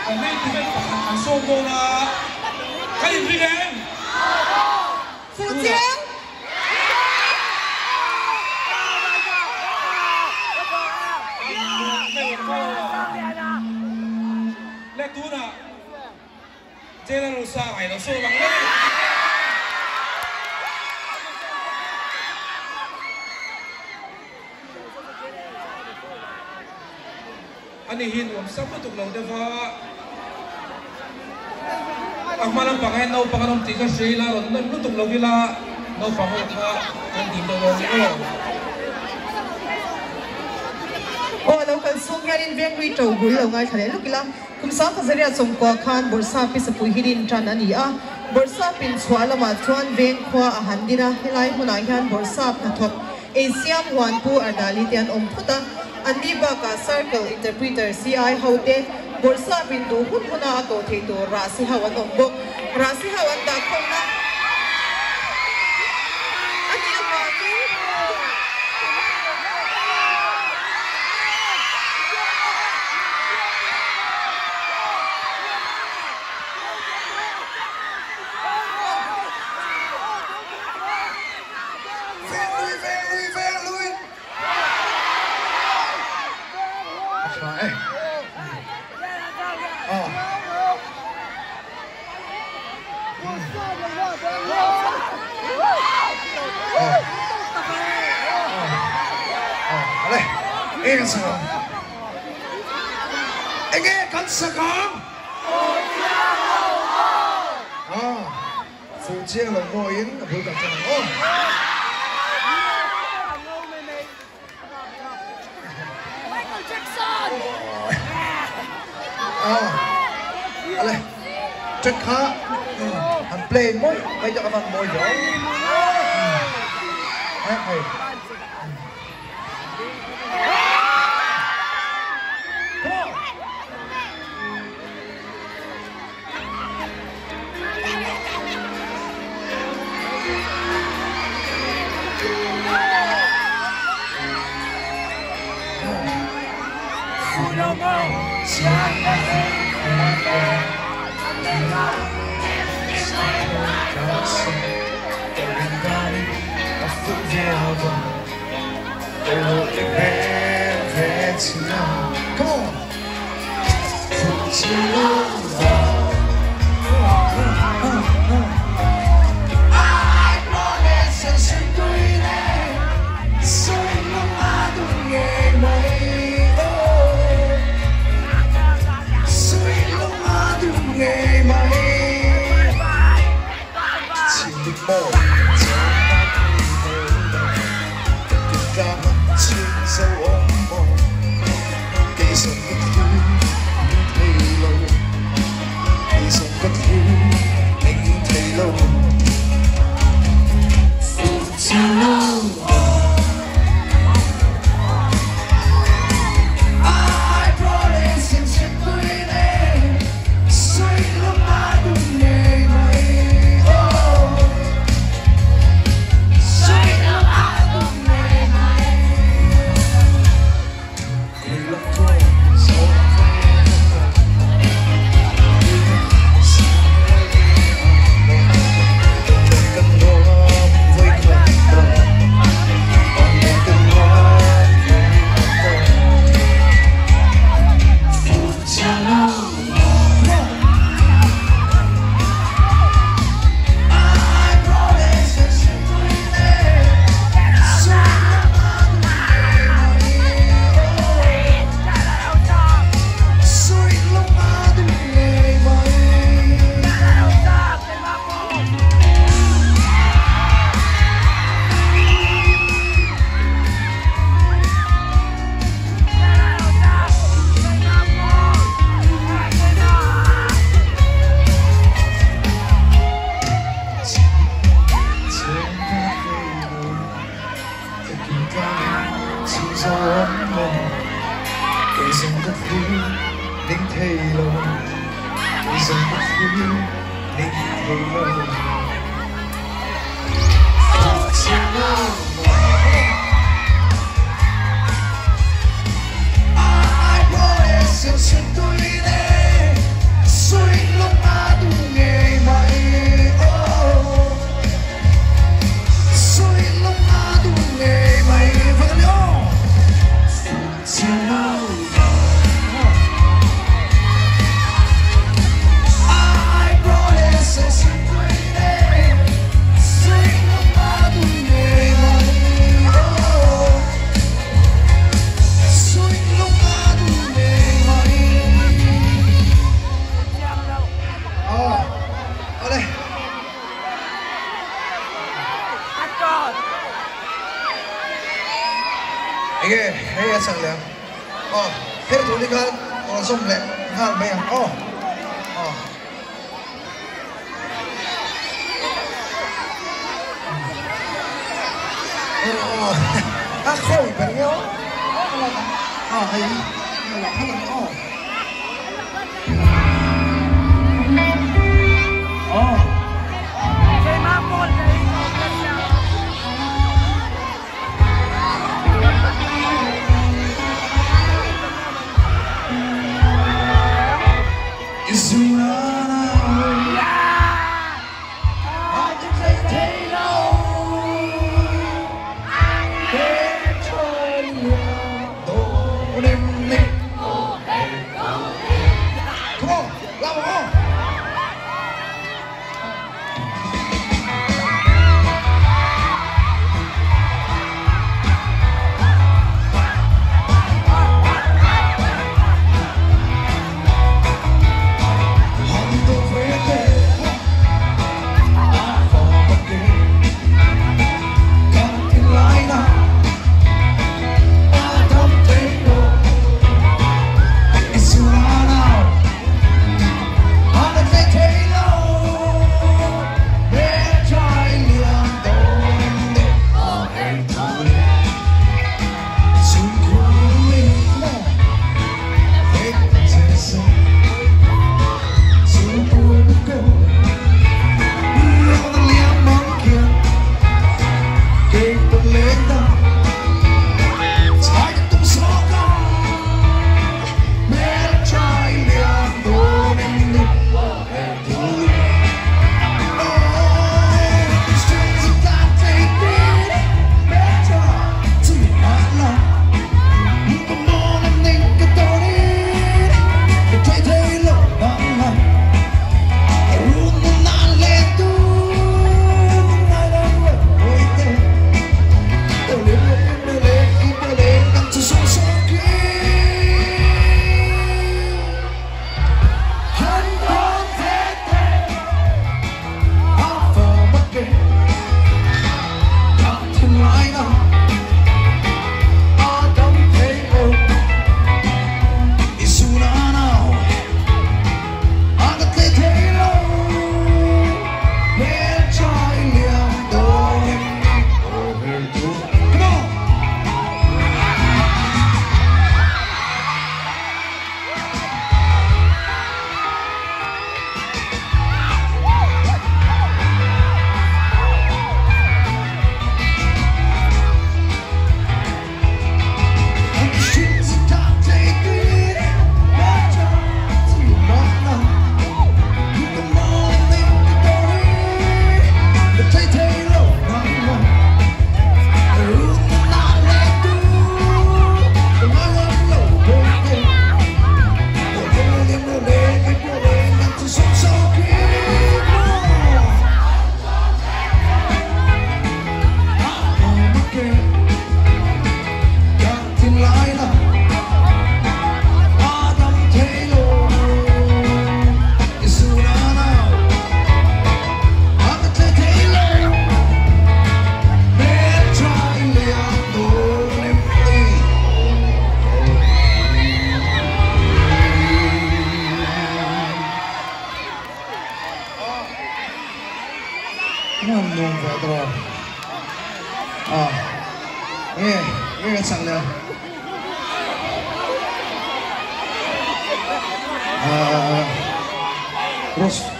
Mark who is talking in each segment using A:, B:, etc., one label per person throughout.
A: Kan main event pakhat kan sawm dawn a, kan inring em?
B: Fuhchiang!
A: Le tunah General Sangai lo sawm ang mai. Ani hi nuam sam lutuk lo deuh a, a hma lampang ah hian naupang an awm tih ka hria ila rawn nawm lutuk lo ila naupang ho kha kan dim deuh dawn ni aw.
B: Aw lo kal sum hianin Venglui to bul lo ngaithla leh luk ila, kum 10,000 sawmkua khan Bawrhsap pi sapui hi din tan a ni a, Bawrhsap in chhuah lamah chuan Vengkhua a han din a, helai hmunah hian Bawrhsap hnathawk Eisiam huan Pu Ardali te an awm phawt a, anni bakah Circle Interpreter CI ho te Bawrhsap in duh hun huna a koh theih tur Rahsi ho an awm bawk. Rahsi ho an dah khawmna a nih avangin
C: Venglui venglui venglui. A tha e. Aw. Aw. Aw. Ale. Eng sakang. Enge kan sakang? Aw. Fuh chiang lo mawiin a bul kan ṭan ang aw. Aw ale track kha han play mawi mai tak avan mawi hle a hei. Come on. Come on! Enge hei a sak leh ang aw hei tur ni khan aw zawm leh nghal mai ang aw aw. A khawi ber nge aw a hei a lang aw.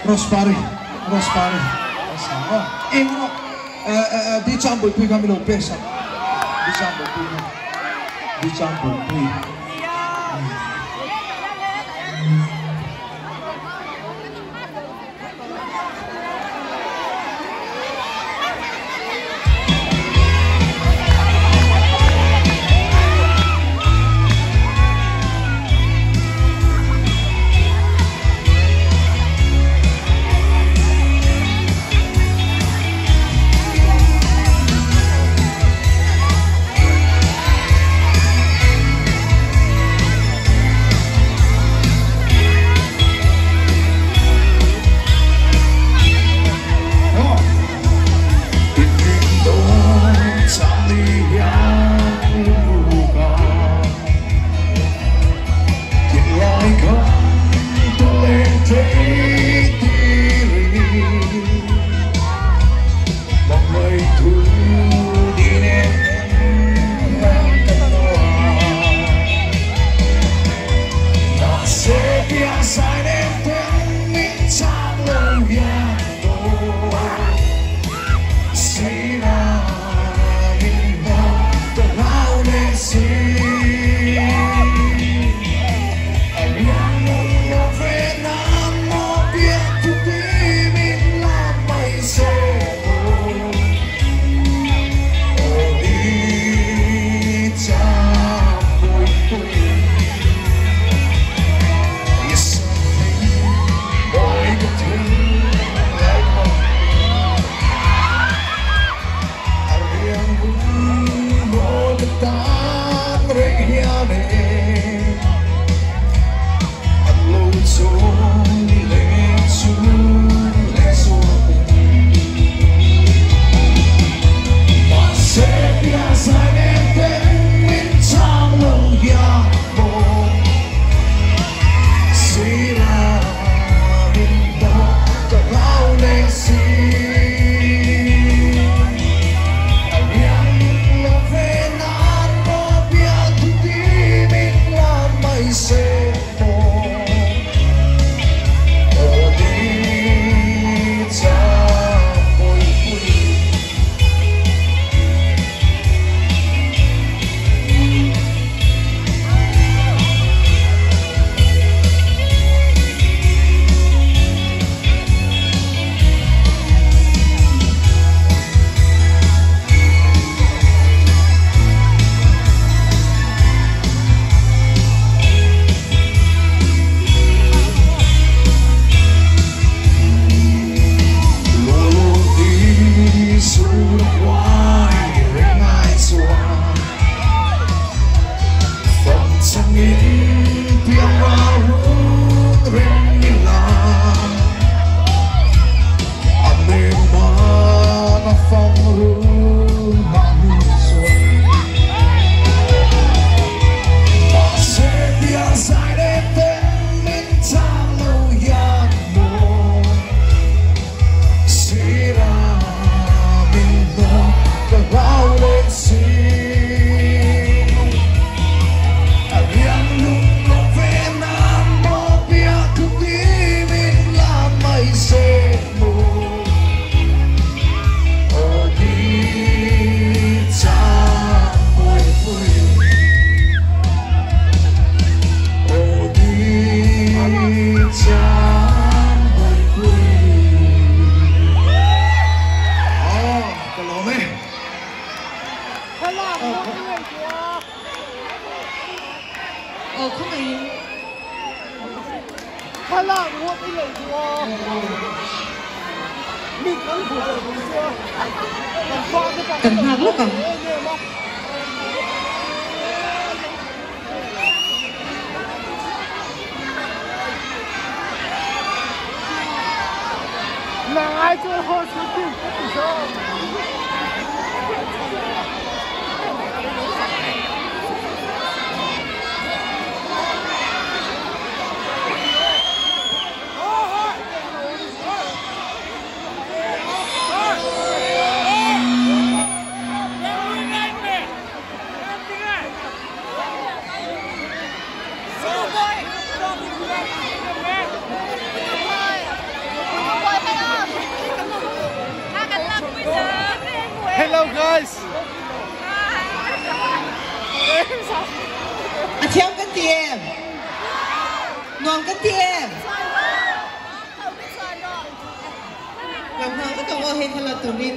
C: Rospari, Rospari. Eng di chambul pui kami lo pesa. Di chambul pui. Di chambul pui. Tan reng hian e an lo chawi leh chu leh chuan mahse piazai nen ten min chang lo hian maw sira min hnawh ka hlau leh si.
B: Kan nghak lawk ang.
D: Hello guys.
B: A thiam kan ti em? Nuam kan ti em? Lo nghak vek ang aw hei thlalak turin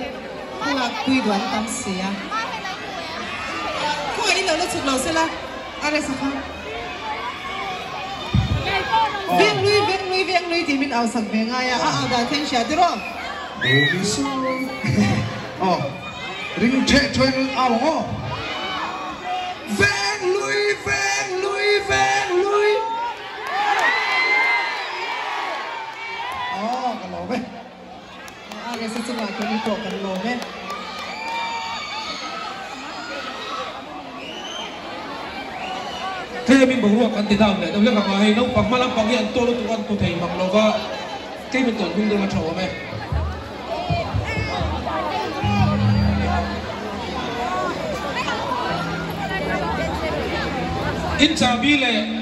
B: thlalak pui duan tam si a. Khawngaih in lo la chhuk lo sela a rest a kha. Veng lui veng lui veng lui tih min au sak ve ngai a, a au dan kha in hria tiraw?
C: Aw ring theh thuai in au ang aw. Veng lui veng lui veng lui. Aw ka lawm e.
B: RS a chungah keini pawh kan lawm e.
A: Tlemin boruak kan ti down leh deuh hlek ang a, hei naupang hma lampang hi an tuah lutuk a an tu thei mang lo va, tlemin tawn hnung deuh a tha awm e. In chahbi leh.